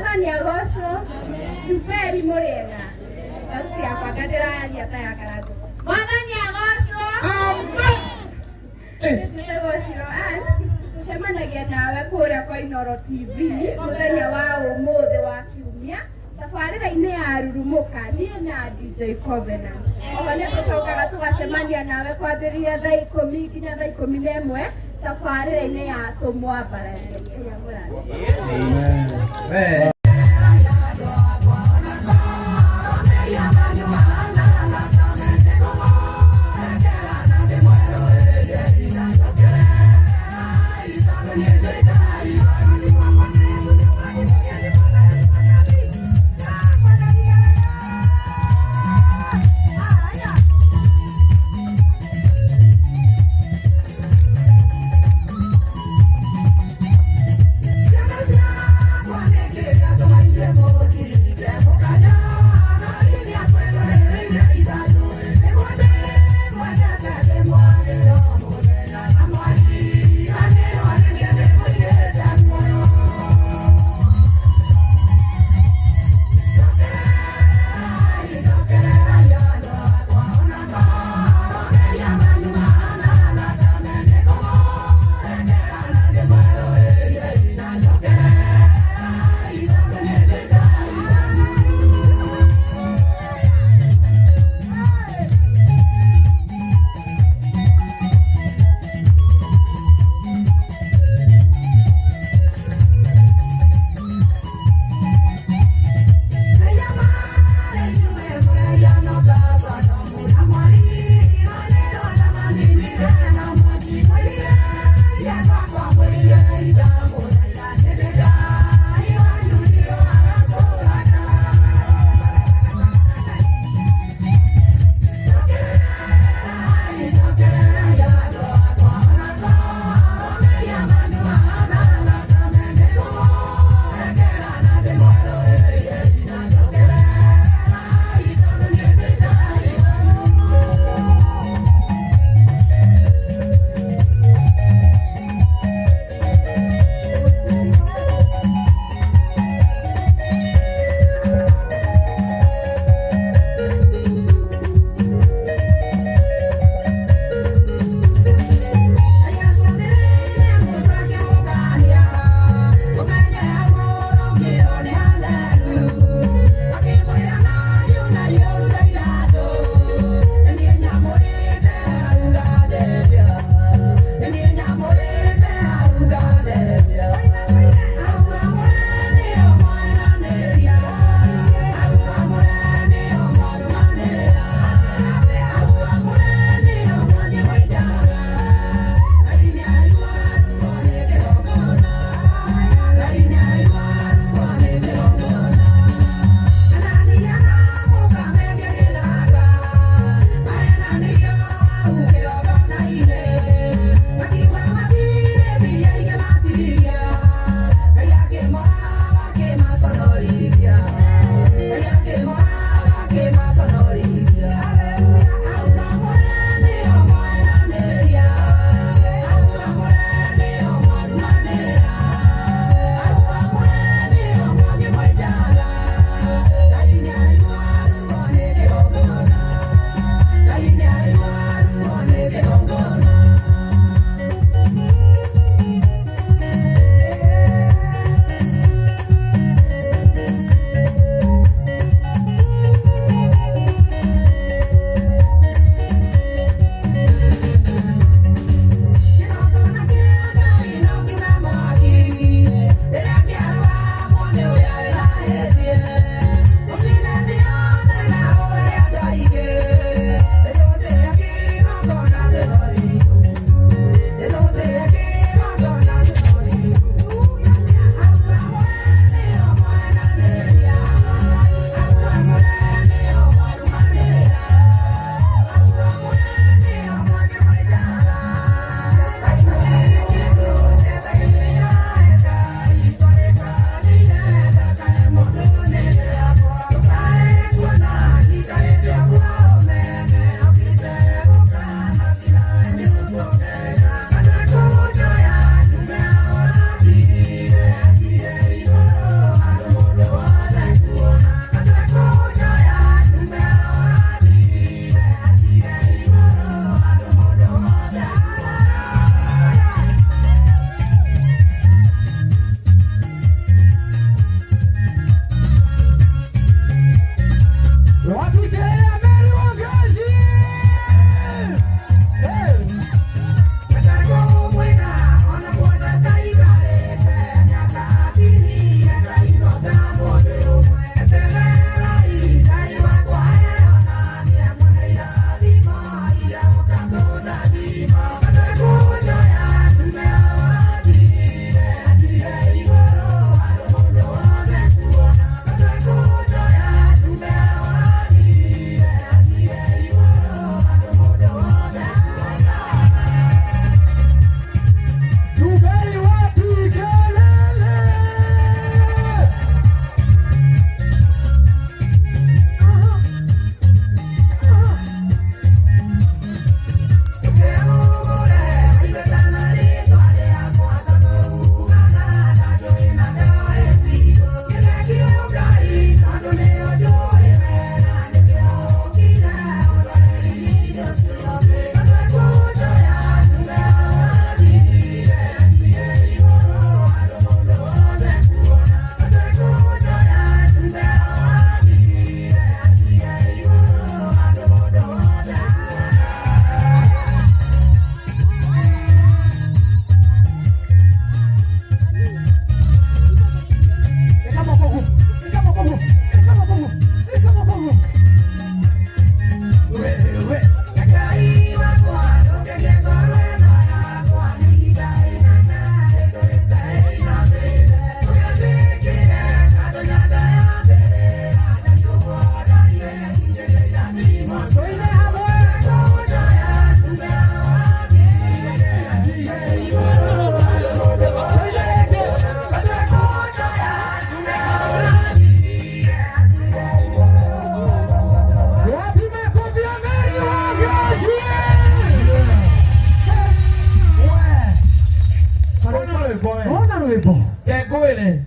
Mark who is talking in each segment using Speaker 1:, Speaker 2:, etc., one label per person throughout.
Speaker 1: Mwathani agocwo. Nduberi mũrĩega. Thauti yakwa nga ndĩraria ta ya Karangũ. Mwathani agocwo.
Speaker 2: Amen.
Speaker 1: Njĩtagwo Shiro Ann. Tũcemanagia nawe kũrĩa kwa Inoro TV mũthenya wa ũmũthĩ wa kiumia tabarĩra-inĩ ya Rurumũka niĩ na DJ Covenant. Oho nĩ tũcokaga tũgacemania nawe kwambĩrĩria thaa 10 nginya thaa 11 tabarĩra-inĩ ya Tũmwambararie. Ngai amũrathime.
Speaker 2: Amen.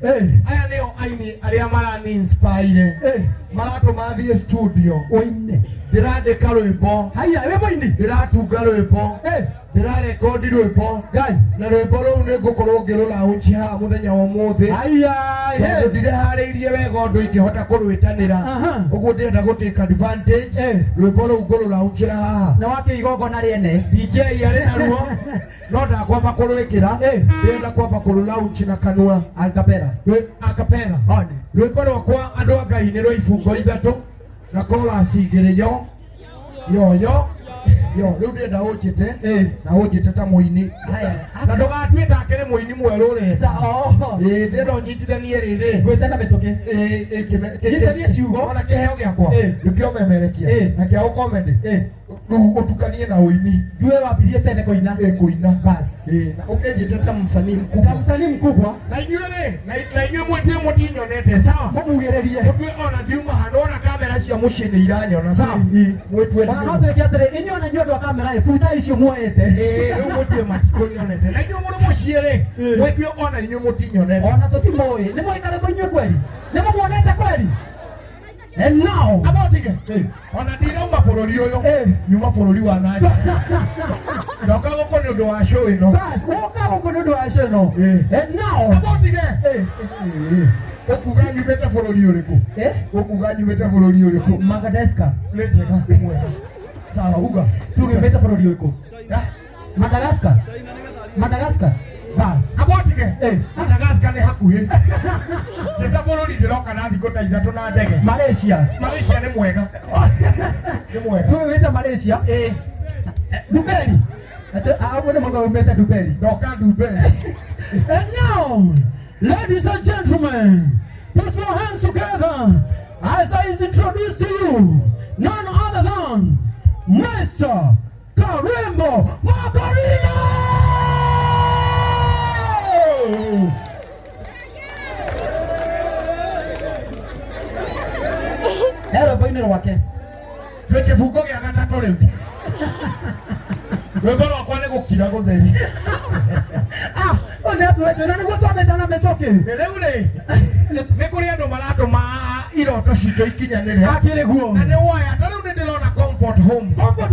Speaker 2: Aya nĩo aini arĩa marani inspire, maratũma thiĩ studio.
Speaker 3: Ũine.
Speaker 2: Ndĩrandĩka rwĩmbo.
Speaker 3: Haya, wĩ mũini.
Speaker 2: Ndĩratunga rwĩmbo. Ndĩrarekondi rwĩmbo.
Speaker 3: Ngai.
Speaker 2: Na rwĩmbo rũu nĩ ngũkorwo ngĩrũlaunch haha mũthenya wa ũmũthĩ.
Speaker 3: Haya.
Speaker 2: Tondũ ndireharĩirie wega ũndũ ingĩhota kũrwĩtanĩra.
Speaker 3: Aha.
Speaker 2: Ũguo ndĩrenda gũ take advantage. Rwĩmbo rũu ngũrũlaunchĩra haha.
Speaker 3: Na wake igongona rĩene.
Speaker 2: DJ arĩ naruo no ndakwamba kũrwĩkĩra. Ndĩrenda kwamba kũrũlaunch na kanua.
Speaker 3: Acapella.
Speaker 2: Acapella.
Speaker 3: One.
Speaker 2: Rwĩmbo rwakwa andũ a Ngai nĩ rwa ibungo ithatũ na chorus igĩrĩ yo yo yo yo. Rĩu ndĩrenda ũnjĩte na ũnjĩte ta mũini.
Speaker 3: Haya.
Speaker 2: Na ndũgatue ta akĩrĩ mũini mwerũ ũreta.
Speaker 3: Sa oh.
Speaker 2: Ĩĩ, ndĩrenda ũnyitithanie rĩrĩ.
Speaker 3: Ngwĩte na mĩtũkĩ. Nyitithanie ciugo.
Speaker 2: Ona kĩheo gĩakwa nĩkĩo memerekia na kĩa ũcomedy. Rĩu ũtukanie na ũini.
Speaker 3: Ndue wambirie tene kũina.
Speaker 2: Kũina.
Speaker 3: Bas.
Speaker 2: Na ũkĩnjĩte ta msanii
Speaker 3: Ta
Speaker 2: mkubwa.
Speaker 3: msanii mkubwa.
Speaker 2: Na inyuĩ rĩ, na inyuĩ mwĩtue mũtinyonete, sawa?
Speaker 3: Mũmugĩrĩrie.
Speaker 2: Mũtue ona ndiuma hano, ona kamera cia mũciĩ nĩ iranyona, sawa? Mwĩtue
Speaker 3: Ona no twĩke atĩrĩ, inyuĩ ona inyuĩ andũ a kamera ĩ, buta icio muoete.
Speaker 2: Rĩu mũtue matikũnyonete. Na inyuĩ mũrĩ mũciĩ rĩ, mwĩtue ona inyuĩ mũtinyonete.
Speaker 3: Ona tũtimũĩ. Nĩ mũĩ karĩmbo inyuĩ kweli? Nĩ mũmuonete kweli? And now.
Speaker 2: Aba ũtige. Ona ndirauma bũrũri ũyũ. Nyuma bũrũri wa nanja. Ndoka gũkũ nĩ ũndũ wa show ĩno.
Speaker 3: Bas, woka gũkũ nĩ ũndũ wa show ĩno. And now.
Speaker 2: Aba ũtige. Ũkuga nyumĩte bũrũri ũrĩkũ? Ũkuga nyumĩte bũrũri ũrĩkũ?
Speaker 3: Madagascar.
Speaker 2: Nĩ njega, nĩ mwega. Sawa, uga.
Speaker 3: Tugĩmĩte bũrũri ũrĩkũ? Madagascar. Madagascar. Bas.
Speaker 2: Aba ũtige. Madagascar nĩ hakuhĩ. Njĩta bũrũri ndĩroka na thikũ ta ithatũ na ndege.
Speaker 3: Malaysia.
Speaker 2: Malaysia nĩ mwega. Nĩ mwega.
Speaker 3: Tugĩmĩte Malaysia. Dubeli. Ate abo nĩ mauga umĩte Dubeli.
Speaker 2: Ndoka Dubeli.
Speaker 3: And now, ladies and gentlemen, put your hands together as I introduce to you none other than Mr. Karimbo Makarina! Hero boine rwake.
Speaker 2: Twĩ kĩbungo gĩa gatatũ rĩu. Rwĩmbo rwakwa nĩ gũkira gũtheri.
Speaker 3: Ah, ũyũ nĩ atũhe na nĩguo twamĩta na mĩtũkĩ.
Speaker 2: Rĩu rĩ, nĩ kũrĩ andũ maratũma iroto citũ ikinyanĩre.
Speaker 3: Akĩrĩ guo.
Speaker 2: Na nĩ waya, ta rĩu nĩ ndĩrona Comfort Homes.
Speaker 3: Comfort.